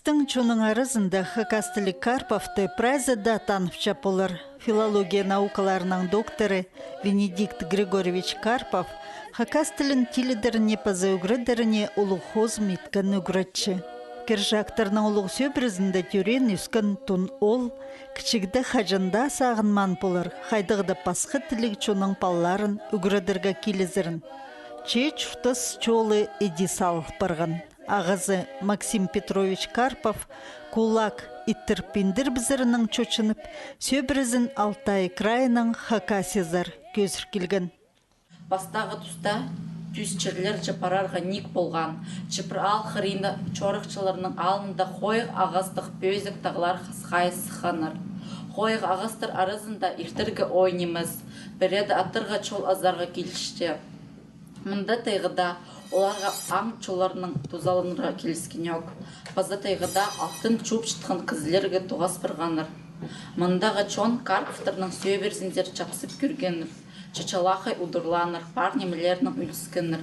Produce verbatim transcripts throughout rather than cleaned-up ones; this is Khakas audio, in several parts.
Тың чонның аразында хакас тілліг Карповты прайзы даа таныбча полар. Филология наукаларының докторы Венедикт Григорьевич Карпов хакас тілін тилідеріне паза ӱгредеріне улуғ хозым иткен ӱгретчі. Киржактарның улуғ сӧбірезінде тӧреен-ӧскен Тун оол кічігде хаҷан даа сағынмаан полар хайдағ-да пасха тілліг чонның палаларын ӱгредерге килізерін. Че чуртас чолы іди салыл парған. Ағазы Максим Петрович Карпов кулак иттір-пиндір пызырынаң чочынып, сӧбірезін Алтай крайынаң Хакасиязар кӧзір килген. Пастағы туста тӱс чирлерҷе парарға ниик полған. Чыпыр аал хыринда чорыхчыларның алнында хойығ ағастығ пӧзік тағлар хасхайыс сыхханнар. Хойығ ағастар аразында иртерге ой нимес, пірееде аттарға чол азарға килісче. Мында тайғада оларға аң чолларынаң тузаланарға киліскенӧк. Паза тайғада алтын чуупчатхан кізілерге тоғас парғаннар. Мындағы чон Карповтарның сӧбірезінзер чапсып кӧргеннер, чачалахай удурлааннар, пар нимелерінең ӧліскеннер.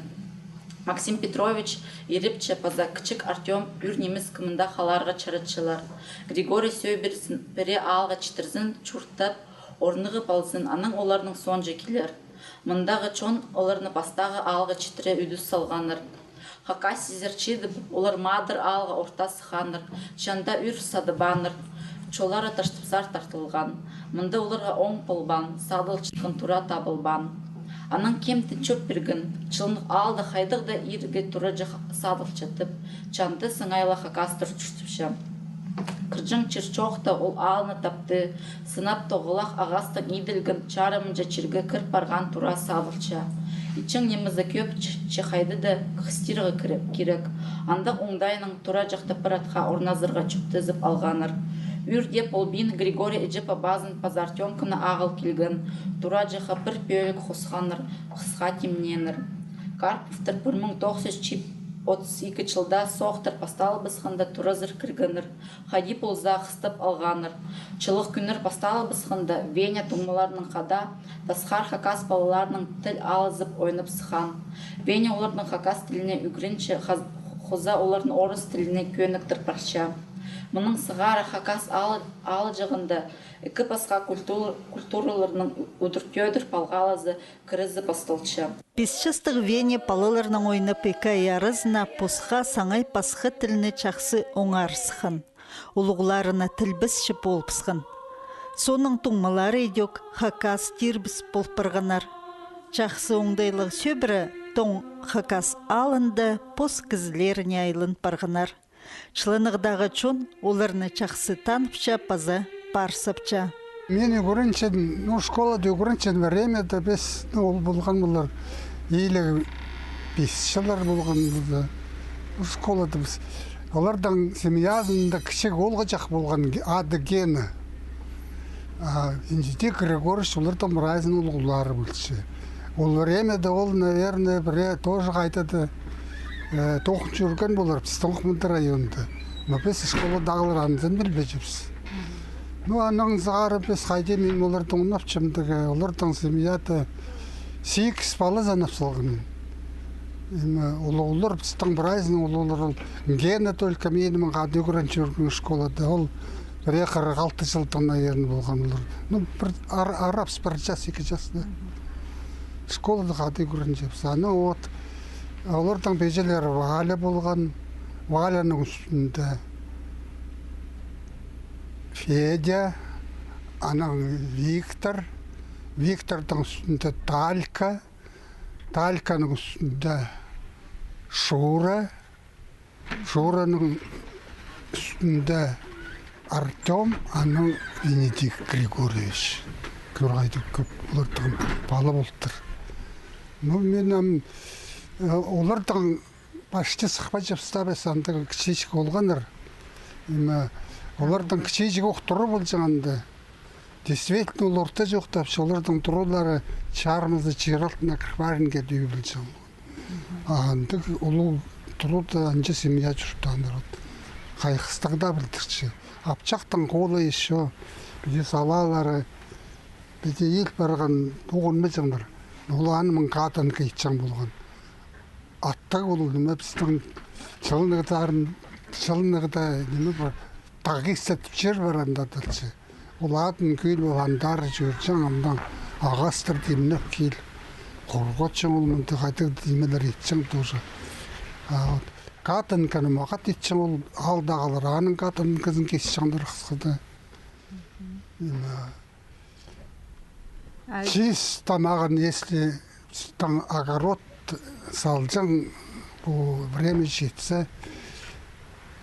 Максим Петрович ирепче паза кічіг Артём ӱр нимеске мында халарға чаратчалар. Григорий сӧбірезін пірее аалға читірзін, чуртап, орнығып алзын, анаң оларның соонҷа килер. Мындағы чон оларны пастағы аалға читіре ӱдӱс салғаннар. Хакасиязар чидіп, олар Маадыр аалға орта сыхханнар, че анда ӱр садыбааннар, чоллары таштапсар тартылған. Мында оларға оң полбаан, садылчатхан тура табылбаан. Анаң кем тінҷі пирген, чылынығ аалда хайдағ-да иргі тураҷах садылчатып, че анда сыңай ла хакастар чуртапча. Кірҷең чир чоохта ол аалны тапты, сынап тоғылах ағастаң иділген чарымынҷа чирге кір парған тура садылча. Итчең нимезі кӧп, че хайди-да хыстирға кире-, кирек. Андағ оңдайнаң тураҷахта пір атха орназарға чӧптезіп алғаннар. Ӱр дее полбин, Григорий іҷе-пабазын паза Артёмканы ағыл килген. Тураҷахха пір пӧлік хосханнар, хысха тимнееннер. Карповтар пір муң тоғыс чӱс чип-, отыс ікі чылда соохтар пасталыбысханда туразар кіргеннер. Хайди полза хыстап алғаннар. Чылығ кӱннер пасталыбысханда Веня туңмаларынаң хада тасхар хакас палаларынаң тіл алызып ойнап сыххан. Веня оларны хакас тіліне ӱгренче, хаз-, хоза оларны орыс тіліне кӧніктір парча. Мының сығара хакас аал-, аалҷағында ікі пасха культур-, культураларның удур-тӧдір палғалызы кірізі пасталча. Пис частығ Веня палаларнаң ойнап, ікі ай аразына посха саңай пасха тілні чахсы оңар сыххан. Улуғларына тілбесчі полыбысхан. Соонаң туңмалары идӧк хакас тирбіс пол парғаннар. Чахсы оңдайлығ сӧбіре тоң хакас аалында пос кізілеріне айлан парғаннар. Чыланығдағы чон оларны чахсы таныбча паза пар сапча. Мин ӱгренчең, ну, школада ӱгренчең времяда піс, ну, ол полған полар, илиг пис чыллар полған полар. Ну, школада піс. Оларның семьязында кічіг оолғыҷах полған, ге-, ады Гена. А Инҷітек Григорьевич оларның прайзының улуғлары полча. Ол времяда ол, наверное, пірее тоже хайда-да, э, тоғын чӧрген полар, пістің ох мында районда. Но піс школадағылар анзын пілбеҷепс. Ну, анаң сығара піс хайди, мин оларны оңнапчам тігі, оларның семьяда сигіс пала санап салғам. Ниме, улуғлар, пістің прайзының улуғлары, ол Гена только минің хада ӱгрен чӧрген школада. Ол пірее хырых алты чылдың, наверное, полған полар. Ну, пір ар-, арабыс пір час, ікі час, да. Школада хада ӱгренчебіс. Анаң вот оларның пиҷелері Валя полған, Валяның ӱстӱнде Федя, анаң Виктор, Викторның ӱстӱнде Талька, Тальканың ӱстӱнде Шура, Шураның ӱстӱнде Артём, анаң Венедикт Григорьевич. Кӧр, хайдағ кӧп оларның пала полтыр. Ну, мин ам, э, оларның почти сыхпаҷапсам, андағ кічиҷек полғаннар. Ниме, оларның кічиҷек ох туры полҷаң анда. Действительно, ол орта чоохтапча, оларның туралары чарымызы чир алтына кір паринға тӧӧй полҷаң. А андағ улуғ турада анҷа семья чуртааннар. Хайхастығ даа пілдірче. Апчахтың холы ещё, піди салаалары, піди ил парған тоғынмаҷаңнар. Ол аны мынаң хатан киитчең полған. Аттығ ол, ниме, пістің чыланығ сарын Чыланығда ниме пар, тағ кистеп чир пар анда, тылчы. Ол атын кӧл пол андар чӧрҷең, аннаң ағастар тимнеп кил. Хорғатчаң ол мында хайдағ нимелер итчең тоже. А вот катанканы мағат итчең ол аалдағылар, аның катанказын кисчеңнер хысхыда. Ниме, а чиис тамағын, если таң огород салҷаң, пу время читсе,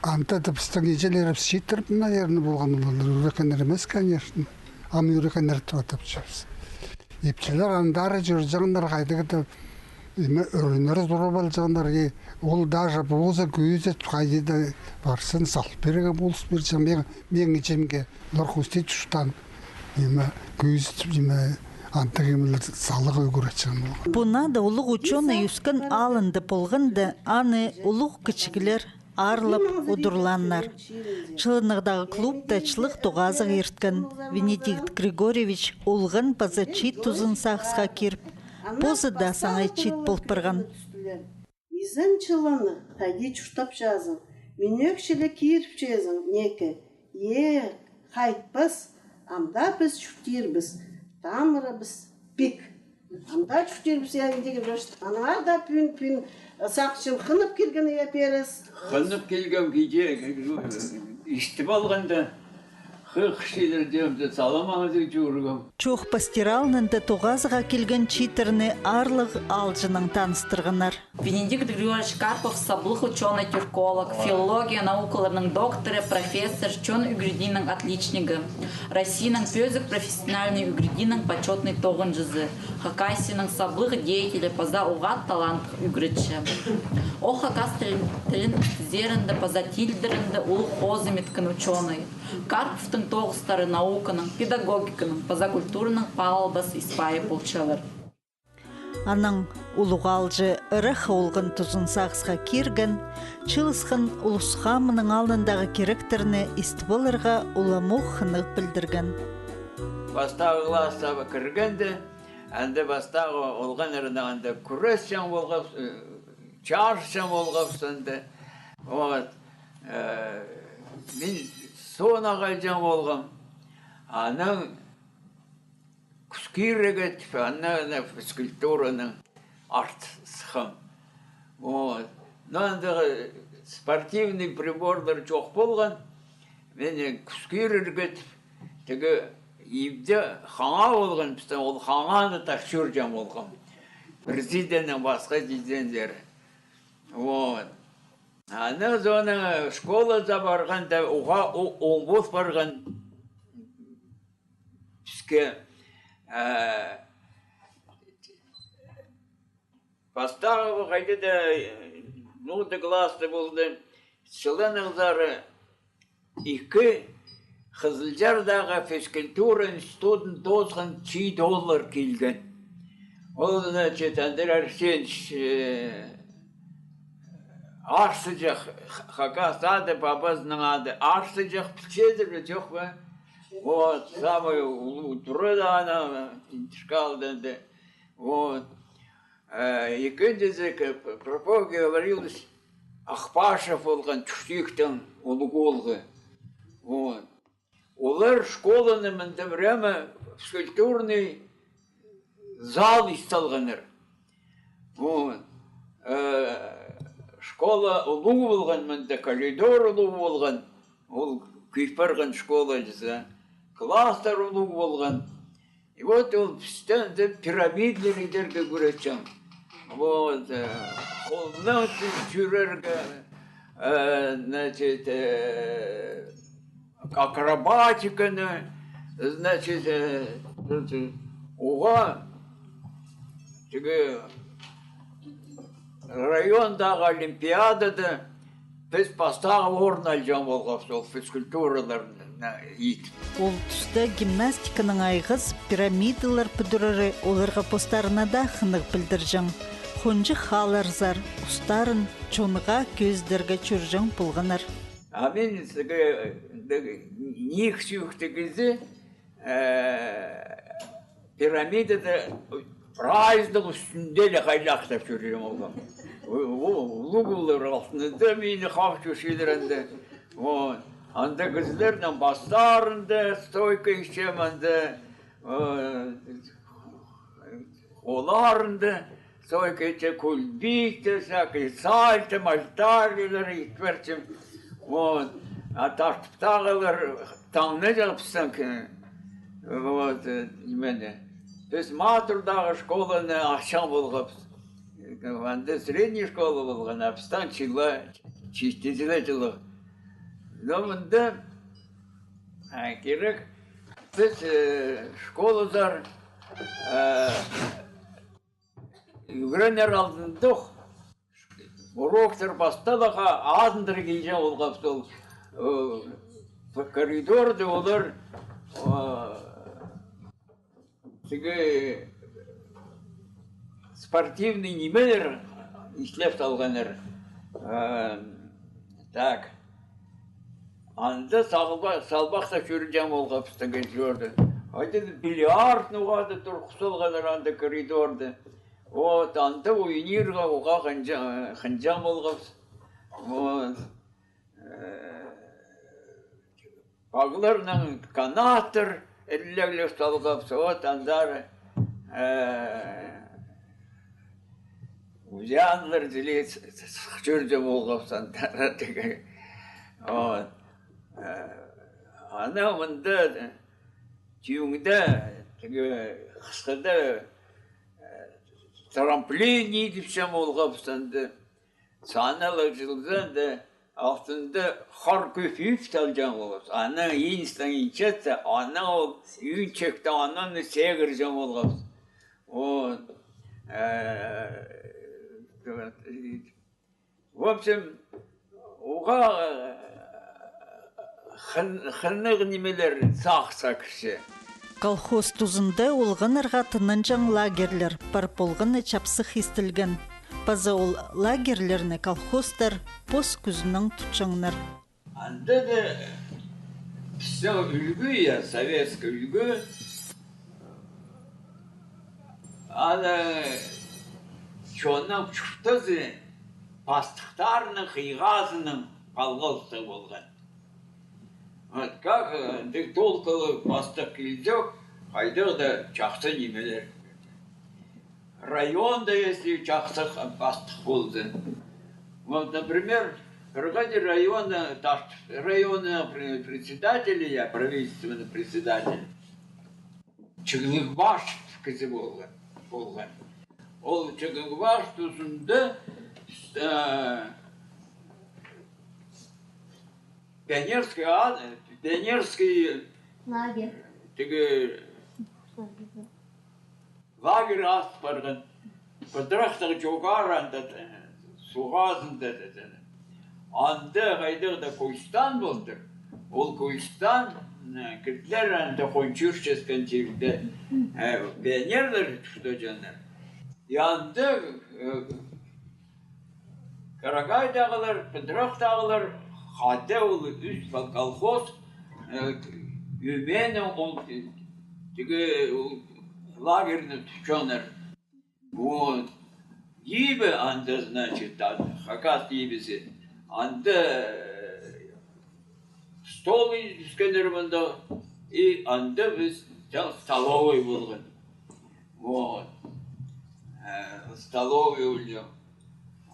анда даа пістің иҷелерібіс читіріп, наверное, полған олар. Ӱрекеннер нимес, конечно. Ам ӱрекеннер тіп адапчабыс. Ипчілер андар чӧрҷеңнер, хайдағ-да, ниме, ӱреннер сурап алҷаңнар, и ол даже позы кӧзіт, хайди даа парзын, сал пирерге полыс пирҷең. Мин, мин иҷемге олар хости чуртаан, ниме, кӧзіт, ниме, андағ нимелер саларға ӱгретчең полған. Пу наада улуғ учёный ӧскен аалында полғанда, аны улуғ-кічіглер аарлап удурлааннар. Чыланығдағы клубта чылығ тоғазығ ирткен. Венедикт Григорьевич олған паза чиит тузын сағысха киріп, позы даа саңай чиит пол парған. Изен, чыланығ, хайди чуртапчазың? Минӧк чіли киріпчезің неке? Е, хайтпас, ам даа піс чуртирбыс, тамырыбыс пик. Ам даа чуртирбыс, я, индігі дошт. Аннаңар даа пӱӱн, пӱӱн, э, сағынчам, хынып килген, я, Перес. Хынып килгем, киде, э, истіп алғанда, хых, чидірдемді саламаңызы чӧргем. Чоохпастир алнында тоғазыға килген чииттерні аарлығ аалҷынаң таныстырғаннар. Венедикт Григорьевич Карпов — саблығ учёный-тюрколог, филология наукаларының докторы, профессор, чон ӱгредиинің отличнигі, Россияның пӧзік профессиональный ӱгредиинің почётный тоғынҷызы, Хакасияның саблығ деятелі паза уғаа талантлығ ӱгретчі. Ол хакас тілін, тілін істезерінде паза тилдерінде улуғ хозым иткен учёный. Карповтың тоғыстары науканың, педагогиканың паза культураның палалбас испайы полчалар. Анаң улуғ аалҷы ырах олған тузын сағысха кирген, чыылысхан улус хамының алнындағы киректерні истіп аларға уламох хынығ пілдірген. Пастағы класстаң кіргенде, анда пастағы олғаннарнаң анда кӱресчең полғабыс, э, чарысчаң полғабыс анда. Вот. Э, мин соонаң халҷаң полғам. Анаң кӱс кирерге тіп, анда, анда физкультураның артысхам. Вот. Но анда спортивный приборлар чох полған. Мин кӱс кирерге тіп, тігі ибде хаңаа полған, пістің ол хаңааны тартып чӧрҷең полғам. Президеннің пасха чидензер. Вот. Анаң соонаң школазар парғанда, уғаа о-, оң пол парған. Піске, э, пастағы хайди даа, э, нуғды класста полды. Чыланығзар ікі Хызылчардағы физкультура институтын тоосхан чиит ооллар килген. Ол, значит, Андрей Арсеньевич, э, Арсыҷах, х-, хакас ады, пабазының ады Арсыҷах, пілчезер бе, чох па? Вот, самый улуғ тура даа ана, Интишкалда. Вот. Э, ікінҷізі, к-, П-, Прокопий Гаврилович Ахпашев полған, Чуртиктің улуғ оолғы. Вот. Олар школаны мында прямо физкультурный зал ит салғаннар. Вот. Э, школа улуғ полған, мында коридор улуғ полған, ол кӧй парған школа чізе. Класстар улуғ полған. И вот ол пістің пирамидалар идерге кӱресчең. Вот, э, холнаң чӱрерге, э, значит, э, акробатиканы, значит, э, уғаа тігі райондағы олимпиадада піс пастағы орын алҷаң полғабыс ол физкультураларны ит. Ол туста гимнастиканаң айғазып, пирамидалар пӱдірері оларға постарына даа хынығ пілдірҷең. Хонҷых аалларзар устарын чонға кӧзідерге чӧрҷең полғаннар. А мин сірерге, э, ниик сӱӱкті кізі, э, пирамидада прайзының ӱстӱнде ле хайлахтап чӧрҷең полғам. Улуғлар алтында мині хавчатчалар анда. Вот. Анда кізілернің пастарында стойка итчем анда, э, холларында стойка итчем, кулбиттер, всякий сальто, мальтаглар ит пирчем. Вот. А тартыптағылар таңназа пістең, э, вот, э, ниме. Піс Матурдағы школаны аччаң полғабыс. Анда средняя школа полған, а пістің чыла, читі чыла чылы. Но мында, а, кирек, піс, э, школазар, э, ӱгренер алдындох, уроктар пасталаға, азындыра килчең полғабыс ол, э, коридорда олар, э, тігі спортивный нимелер ислеп салғаннар. Э, так. Анда салба-, салбахтап чӧрҷең полғабыс тігі чӧрді. Хайди бильярд ноға-да турғыс салғаннар анда коридорда. Вот, анда ойнирға уғаа хынҷа-, хынҷаң полғабыс. Вот. Э, пағларнаң канаттар ілеглеп салғабыс, вот андар, э, узянлар тіле с-, с-, сых чӧрҷең полғабыс андар тігі. Вот. Э, ана мында тӱӱңде тігі хысхыда, э, трамплин идіпчең полғабыс анда. Саналығ чылзында алтында хар кӧп ӱп салҷаң полғабыс. Анаң ииністең иинчетсе, анаң ол ӱӱнчекті, анаң сегірҷең полғабыс. Вот. Э, в общем, уғаа, э, хын-, хынығ нимелер сағысха кірче. Колхоз тузында олғаннарға тынанҷаң лагерьлер пар полғаны чапсых истілген. Паза ол лагерьлерні колхозтар пос кӱзінең тутчаңнар. Анда даа пістің ӱлгӱ, я, советский ӱлгӱ, аны чонның чуртазы пастыхтарының хыйғазынаң палғалыстығ полған. Вот как, э, тек толкалы пастых килзе, хайдағ даа чахсы нимелер. Районда, если чахсы х-, пастых полза. Вот, например, пір хайди районның, Таш районның пре-, председателі, я, правительственный председатель, Чыглығбаш кізі полған, полған. Ол Чыглығбаш тузында, э, пионерский, а, пионерский лагерь. Тігі лагерь ас парған. Пыдырахтығ чоғар анда, э, суғ азында, тізе. Анда хайдағ даа кӧстең полтыр. Ол кӧстең, э, кізілер анда хончурчатхан чирде, э, пионерлер тустаҷаңнар. И анда, э, Карағайдағылар, Пыдырахтағылар, хада ол ӱс кол-, колхоз, э, ӧменең ол, э, тігі, ол лагерьні тутчаңнар. Вот. Ибі анда, значит, а, хакас ибізі. Анда, э, стол ис-, ӱскеннер мында. И анда піс, таа, столовый полған. Вот. Э, столовый полҷаң.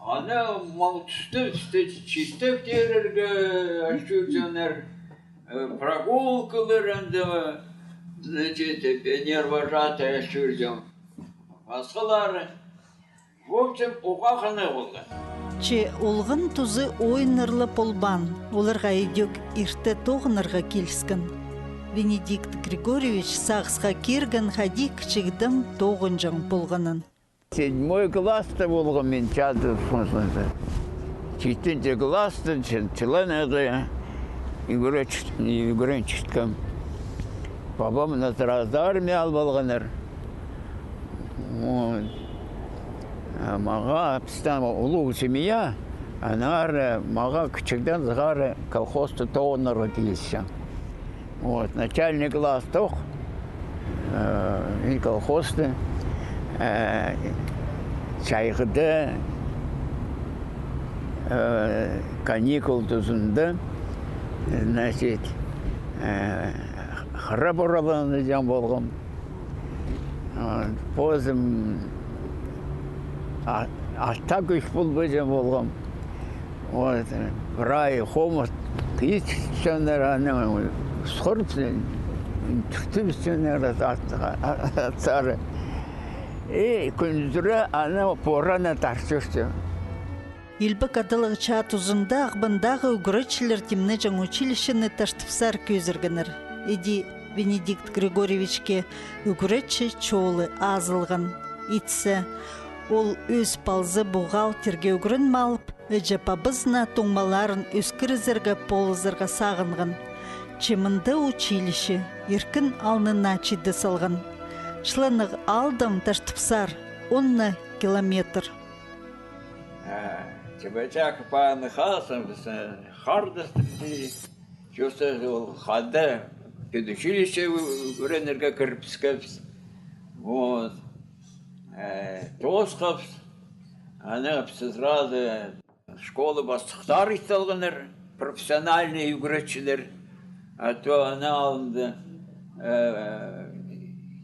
Ана мал тӱсті, тӱсті чистек теерерге ал чӧрҷеңнер, э, прогулкалар анда, значит, пионервожатый ал чӧрҷең. Пасхалары. В общем, уғаа хынығ полған. Че олған тузы ойыннар ла полбаан, оларға идӧк ирте тоғынарға киліскен. Венедикт Григорьевич сағысха кирген хайди кічігдең тоғынҷаң полғанын. Седьмой класста полғам мин, чазы, в смысле. Читінҷі класста чы-, чыланарға ӱгрен-, ӱгренчеткем. Пабам мына сразу армия алып алғаннар. Вот. А мағаа, пістің улуғ семья, аннаңар мағаа кічігдең сығара колхозты тоғынарға килісчең. Вот, начальный класстох, э, и колхозты, э, чайғыда, Э, каникул тузында, значит, э, хыра пураланаҷаң полғам. А, позым а-, аттаа кӧс полбаҷаң полғам. Вот, прай хомыс кис чоннар, анаң схорып, тӱктіп чоннар ат-, ат-, аттары. И кӱндізі анаң пораны тартчатчам. Илбек адалығ чаа тузында Ағбандағы ӱгретчілер тимнеҷең училищені Таштыпсар кӧзіргеннер. Іди Венедикт Григорьевичке ӱгретчі чолы азылған. Итсе, ол ӧс палза бухгалтерге ӱгреніп алып, іҷе-пабазына туңмаларын ӧскірізерге полызарға сағынған. Че мында училище иркін алнына чиде салған. Чыланнығ аалдаң Таштыпсар он на километр. А, чебечак пааны хазым, піс, э, хардастырды. Чоохтаза, ол хада педучилище ӱ-, ӱгренерге кірібіскебіс. Вот. Э, тоосхабыс. Анаң пісті сразу школа пастыхтары ит салғаннар, профессиональный ӱгретчілер. А то аның алнында, э,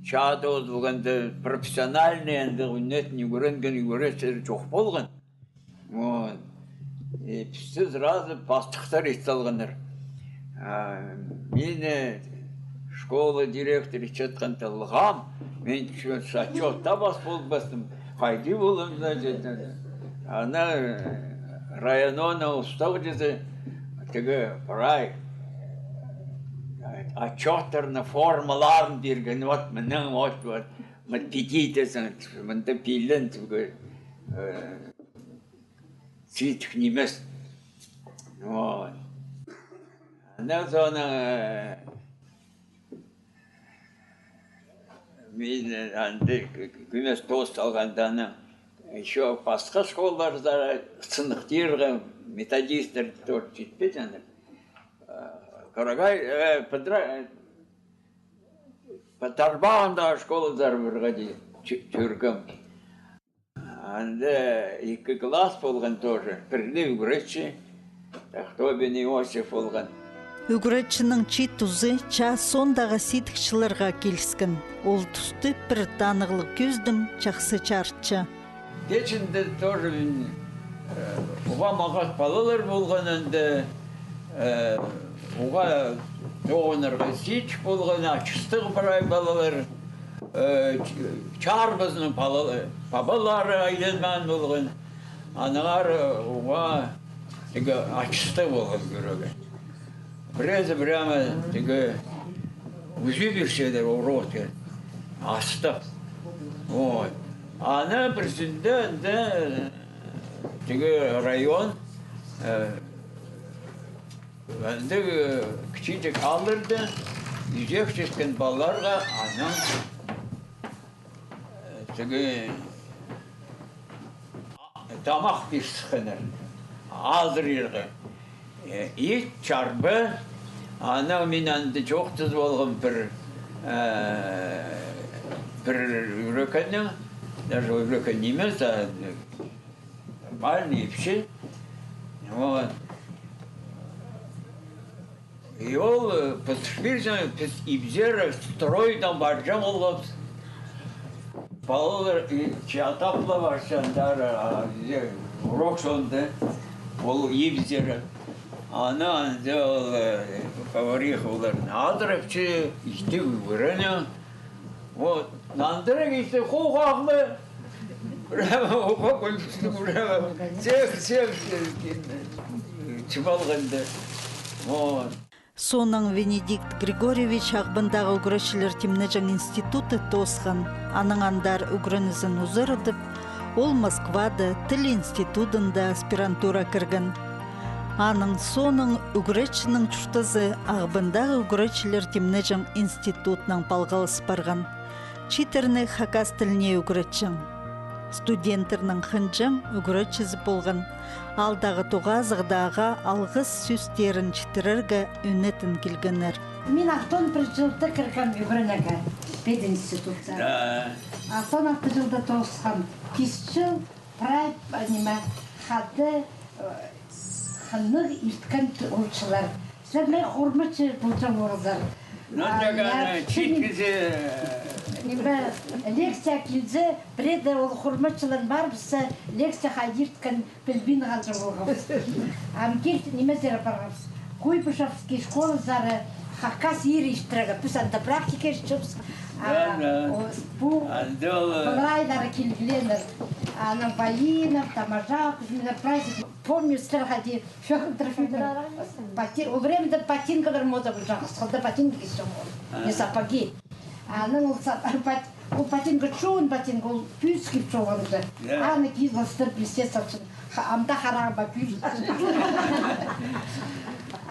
чаа тоозылғанда профессиональный, анда ӱнетін ӱгренген ӱгретчілер чох полған. Вот. И пісті сразу пастыхтар ит салғаннар. А, мині школа директоры итчеткенде ылғам, мин чё-, отчёт таа пас полбастым. Хайди полам, значит, ана, э, районның устағҷызы тігі прай, э, отчёттарны, формаларын пирген, вот, мының, вот, вот, вот, пидитесің, мында пилен, тігі, э, цитх нимес. Вот. Анаң соонаң, э, мин, э, анда кӱ-, кӱмес тоос салғанда, анаң ещё пасха школаларда сыныхтирға методисттер тоже читпеҷеңнер. Э, Карағай, э, Петра-, э, Тарбағында школалар пірге дее чӧ-, чӧргем. Анда ікі класс полған тоже. Пірде ӱгретчі, Тахтобин Иосиф полған. Ӱгретчінің чиит тузы чаа соондағы сидік чылларға киліскен. Ол тусты пір танығлығ кӧзідім чахсы чарытча. Кечінде тоже мин, э, уғаа мағат палалар полған анда, э, уғаа тоғынарға сидік полған, ачыстығ прай палалар, э, ч-, чарбазының пала-, пабалары айланмаан полған. Аннаңар уғаа тігі ачыстығ полған кӧрерге. Пірезі прямо тігі ӱзе пирчелер урокты, астап. Вот. Ана пірсінде, анда, тігі район, э, анда, э, кічіҷек аалларда изекчеткен палаларға анаң, э, тігі тамах пирчеткеннер, азырирға. Э, ит, чарба, анаң мин анда чоохтазып алғам пір, э, пір ӱгрекеннең, даже ӱгрекен нимес, а нормальный ипчі. Вот. И ол, э, пысых пирзең, піс ибзер стройдаң парҷаң полғабыс. Палалар, и, чатап ла парчаңнар, а, изе, урок соонда, ол ибзер. Аны, анда ол, э, повариха оларны азырапча, итті ӱгренең. Вот. Нандыра килзе, хохахлы. Прямо, охо, кӱлкізі, прямо. Всех, всех, э, чып алғанда. Вот. Соонаң Венедикт Григорьевич Ағбандағы ӱгретчілер тимнеҷең институтты тоосхан. Анаң андар ӱгренізін узарадып, ол Москвада тіл институтында аспирантура кірген. Аның соонаң ӱгретчінің чуртазы Ағбандағы ӱгретчілер тимнеҷең институтнаң палғалыс парған. Чииттерні хакас тіліне ӱгретчең. Студенттернің хынҷаң ӱгретчізі полған. Аалдағы тоғазығда ағаа алғыс сӧстерін читірерге ӱнетін килгеннер. Мин алтон пір чылда кіргем ӱгренерге пединститутта. Да. Алтон алты чылда тоосхам, пис чыл прай, ниме, хада, Хынығ ирткен т-, ол чыллар. Сірер мына хормачы полҷаң ползар. Ну, а, так, я, ана, чит кізі. Ниме, лекция килзе, пірее ол хормачылар парыбысса, лекция хайди ирткен пілбин халҷаң полғабыс. Ам килт, ниме сірер парғабыс. Куйбышевский школазар хакас иир иртірерге, піс анда практика иртчебіс. Да, а, да. О, пу, анда ол, э, былайдары килгілееннер. Анаң Баинов, Таможа, кізілер праздник. Помню, сірер хайди Фёдор Трофимович. Поти-, ол времяда ботинкалар мода полҷаң, хысхалда ботинка кисчең ол. А. Не сапоги. Анаң ол са-, пот-, ол ботинка чоон ботинка, ол пӱӱс кип чоғанды. Я. Аны кип ластыр пілсе сатчын. Ха-, амда харағым ба пӱӱс.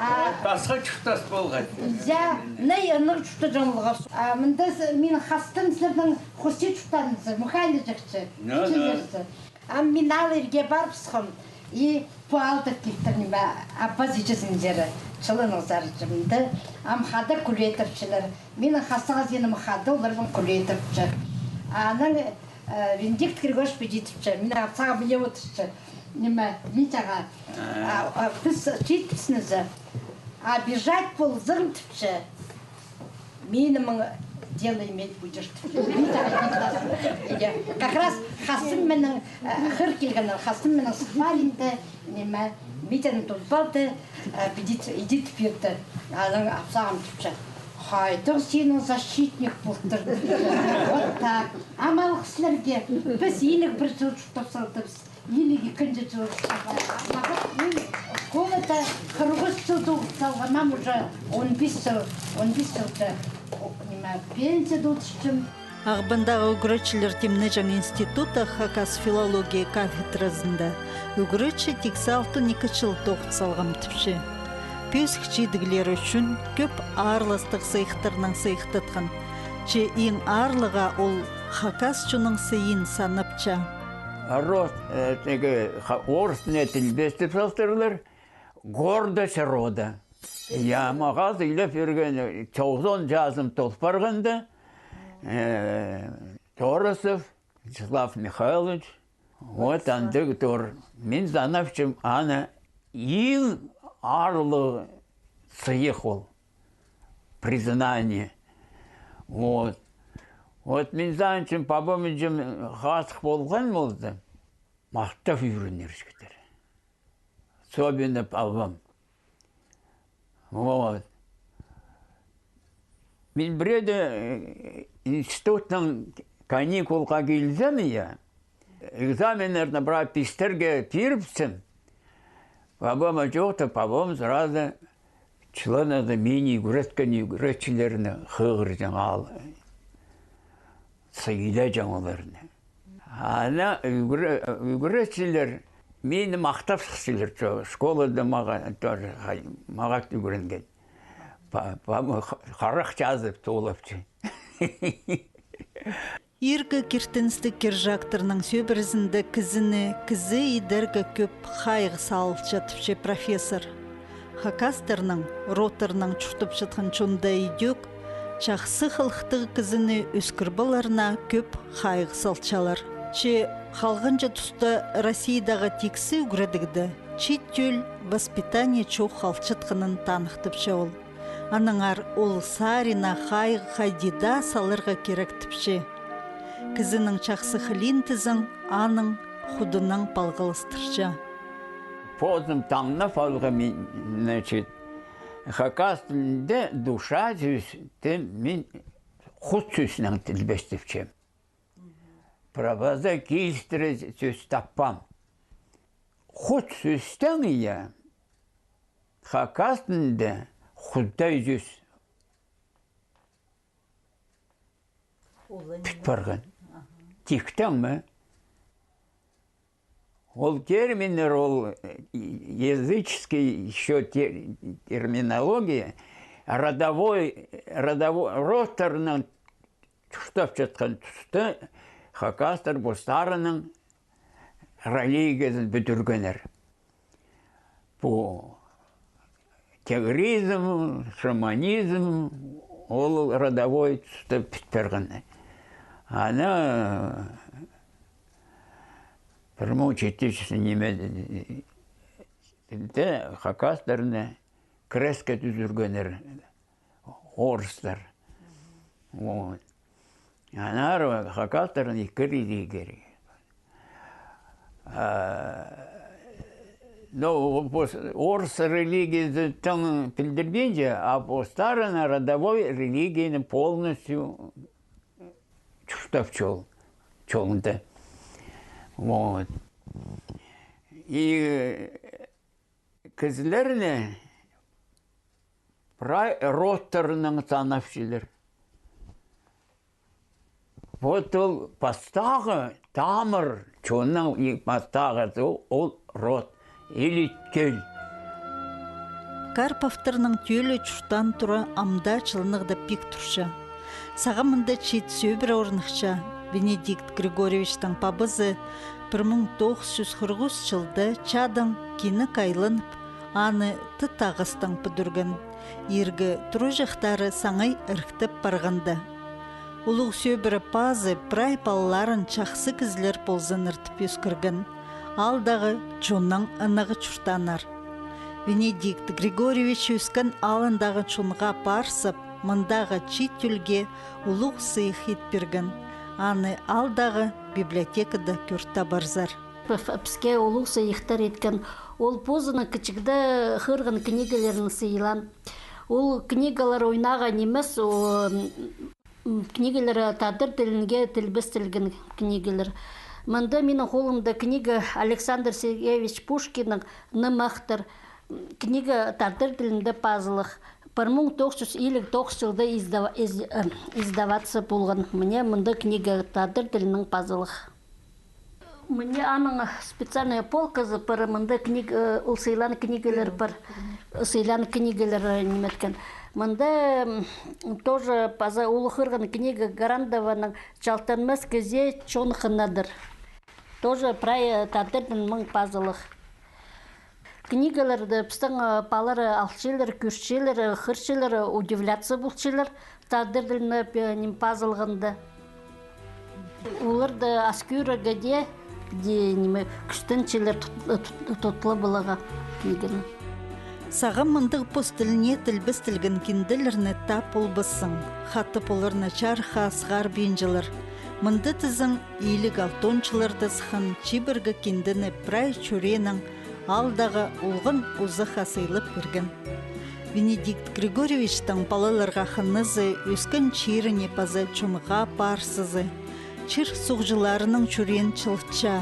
А, пасха чуртас полған. Я, не, аны чуртаҷаң полғабыс. А, мында с-, мин хастым сірернің хости чуртаанзар, мухайны чахчы. Ну, ну. Чизерзер. Ам мин аал ирге парыбысхам, и пу аалда килтір ниме, Аббас иҷезінің чирі, чыланыңзар чымды. Ам хада кӱлетірчелер. Минің хазағ синім хада, олар мин кӱлетірче. Анаң, э, Венедикт Григорьевич піди тіпче. Мин апсағам міне одырча. Ниме, Митяға. А, а, піс читіпсінізі. А бежать ползаң тіпче. Мині мына дело иметь будешь. Как раз хазым минің, э, хыр килгеннер, хазым минің спарринг, ниме, Митяны тудып алды, э, піди, иди тіп пирді. Анаң апсағам тіпче. Хайдағ синің защитник полтыр. Вот так. Амалых сірерге. Піс иліг пір чыл чуртап салдыбыс. Иліг ікінҷі чыл. Мағат, мин школада хырых ӱс чыл тоғыс салғам, ам уже он пис чыл, он пис чылда, о, ниме, пенсияда одырчам. Ағбандағы ӱгретчілер тимнеҷең институтта хакас филология кафедразында ӱгретчі тиксі алтон ікі чыл тоғыс салғам тіпче. Пӧзік чидіглері ӱчӱн кӧп аарластығ сыйыхтарнаң сыйыхтатхан. Че иң аарлығ ол хакас чонның сыйын санапча. Род, э, тігі, ха-, орыс тіліне тілбестеп салтырлар. Гордость рода. Я, мағаа сыйлап пирген, э, тоғызон чазым тол парғанда, э, Торосов Вячеслав Михайлович, вот андағ тур. Мин санапчам, аны иң аарлығ сыйых ол. Признание. Вот. Вот мин санапчам, пабам, іҷем хазых полған полза, махтап ӱгренерҷіктер. Особенно пабам. Вот. Мин пірееде, э, институттаң каникулға килзем, я, экзаменнерні прай пистерге пирібіссем, пабама чоохтап, пабам сразу чыланады мині ӱгреткен ӱгретчілерні хығырҷаң, ал, сыйлаҷаң оларны. Ана ӱгре-, ӱгретчілер мині махтап сыхчалар, чо, школада мағаа тоже хай-, мағат ӱгренген. Па-, па-, ха-, харах чазып толапча. Иргі киртіністіг кирҷектірнің сӧбірезінде кізіні кізі идерге кӧп хайығ салылча тіпче профессор. Хакастарның, родтарның чуртапчатхан чонда идӧк, чахсы хылыхтығ кізіні ӧскіріп аларына кӧп хайығ салчалар. Че халғанҷы туста Россиядағы тиксі ӱгредігде чиит тӧл воспитание чоох халчатханын таныхтапча ол. Аннаңар ол сарина хайығ хайди даа саларға кирек тіпче. Кізінің чахсы хылиин тізең, аның худынаң палғалыстырча. Позым таңнап алғам, значит, хакас тілінде душа сӧсті мин худ сӧснең тілбестепчем. Праваза килістіре сӧс таппаам. Худ сӧстең, я, хакас тілінде Худай сӧс піт парған. Тиктең ме? Ол терминнер, ол, э, языческий ещё те-, терминология, родовой, родовой, родтарның чуртапчатхан туста хакастар постарының религиязын пӱдіргеннер. Пу тегризм, шаманизм, ол родовой туста піт парған. Ана пір муң читі чӱс ниме, тілде хакастарны креске тӱзіргеннер орыстар. Вот. Аннаңар хакастарның ікі религия. А, ну, пос-, орыс религиязы тың пілдірбинче, а постарына родовой религияны полностью чуртап чол, чолында. Вот. И кізілерні прай родтарынаң санапчалар. Вот ол пастағы тамыр, чонның и пастағызы ол род или тӧл. Карповтарның тӧлі чуртаан тура ам даа чылнығда пик турча. Сағам мында чиит сӧбіре орныхча. Венедикт Григорьевичтің пабазы пір муң тоғыс чӱс хырых ӱс чылда чадаң кинек айланып, аны тыт ағастаң пӱдірген. Иргі тураҷахтары саңай іріктеп парғанда. Улуғ сӧбіре пазы прай палаларын чахсы кізілер ползыннар тіп ӧскірген. Аалдағы чоннаң ынағ чуртааннар. Венедикт Григорьевич ӧскен аалындағы чонға паарсап, мындағы чиит тӧлге улуғ сыйых ит пирген. Аны аалдағы библиотекада кӧр табарзар. П-, п-, піске улуғ сыйыхтар иткен. Ол позының кічігде хығырған книгаларын сыйлаан. Ол книгалар ойнағ нимес, о, м, книгалар тадар тілінге тілбестелген книгалар. Мында минің холымда книга Александр Сергеевич Пушкиннің «Нымахтар». Книга тадар тілінде пазылых. Пір муң тоғыс чӱс илиг тоғыс чылда издава-, из-, э, издаваться полған. Міне, мында книга тадар тілінең пазылых. Міне, аның специальная полказы пар, мында книг-, э, ол сыйлаан книгалар пар. Сыйлаан книгалар, э, ниме иткен. Мында, м, тоже паза улуғ хығырған книга Грандованың «Чалтанмас кізее чон хынадыр». Тоже прай, э, тадар тілінең пазылых. Книгаларды пістің, э, палалар алчалар, кӧрчелер, э, хығырчалар, э, удивляться полчалар, тадар тілінең, э, ниме, пазылғанда. Оларды ас кӧрерге дее, дее, ниме, кӱстенчелер тут-, э, тут-, тутлап аларға книганы. Сағам мындағ пос тіліне тілбестелген кинделерні таап полбассың, хатап оларны чарыхха сығарбинчалар. Мында тізең, илиг алтон чылларда сыххан чибіргі киндені прай чӱреенең аалдағы олған узахха сыйлап пирген. Венедикт Григорьевичтің палаларға хынызы, ӧскен чиріне паза чонға паарсызы чир суғҷыларының чӱреен чылытча.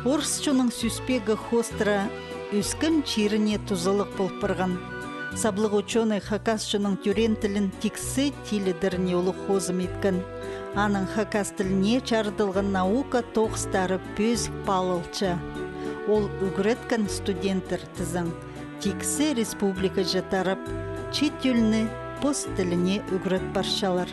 Орыс чонның сӧспегі хоостыра ӧскен чиріне тузалығ пол парған. Саблығ учёный хакас чонның тӧреен тілін тиксі тилідеріне улуғ хозым иткен. Аның хакас тіліне чарыдылған наука тоғыстары пӧзік паалалча. Ол ӱгреткен студенттер тізең, тиксі республикаҷа тарап, чиит тӧлні пос тіліне ӱгрет парчалар.